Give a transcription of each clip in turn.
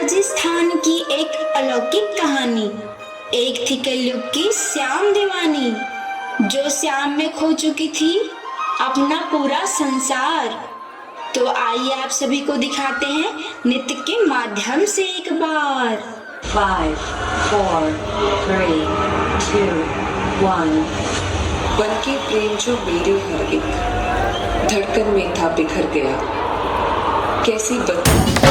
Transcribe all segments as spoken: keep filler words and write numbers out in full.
राजस्थान की एक अलौकिक कहानी। एक थी कलयुग की श्याम दीवानी, जो श्याम में खो चुकी थी अपना पूरा संसार। तो आइए, आप सभी को दिखाते हैं नृत्य के माध्यम से एक बार। Five, four, three, two, one। बन के प्रेम जो मेरे हर एक धड़कन में था बिखर गया। कैसी बद-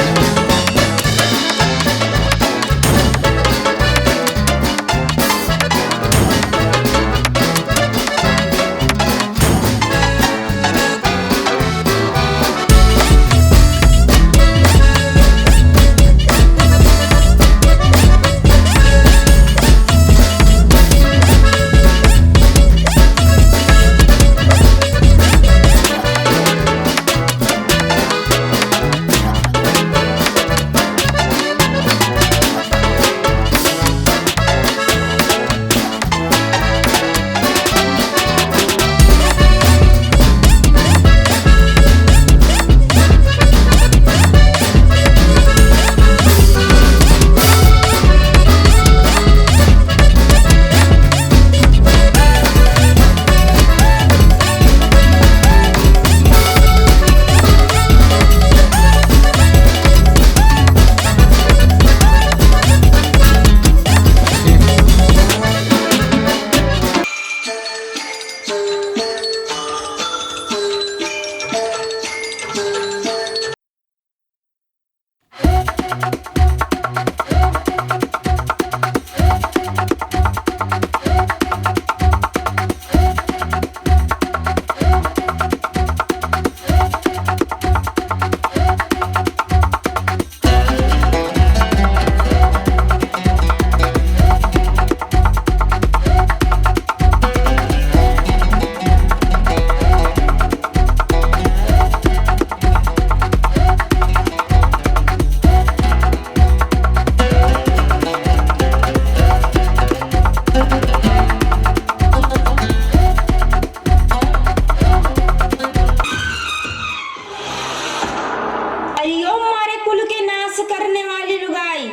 अरे ओ मारे कुल के नाश करने वाली लुगाई,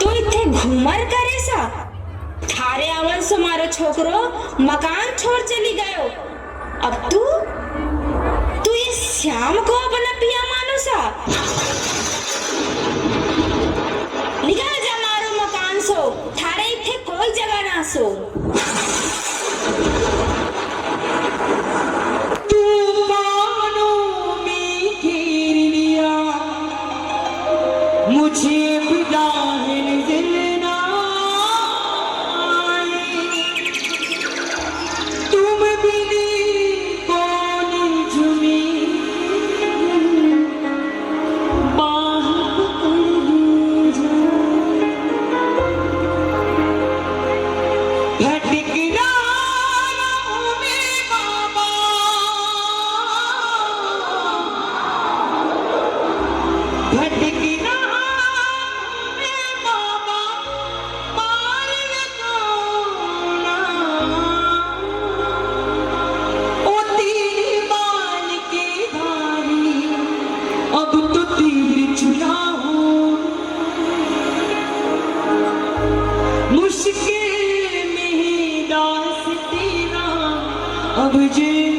तू इत्थे घूमर करे सा? थारे आवन से मारो छोकरो मकान छोड़ चली गयो। अब तू, तू ये श्याम को अपना पिया मानो सा? निकल जा मारो मकान सो, थारे इत्थे कोई जगह ना सो। तूफानों में घेर लिया मुझे, खुदा है नजर ना आए। तुम बिन कौन झूमे, बाह पकड़ लीजिए। भटक रहा हूँ मैं बाबा, भटक रहा हूँ मैं बाबा, पार लगाओ ना। ओ तीर बाण के धारी, अब तो तीर चुराओ। मुश्किल में है दास तेरा, अब जे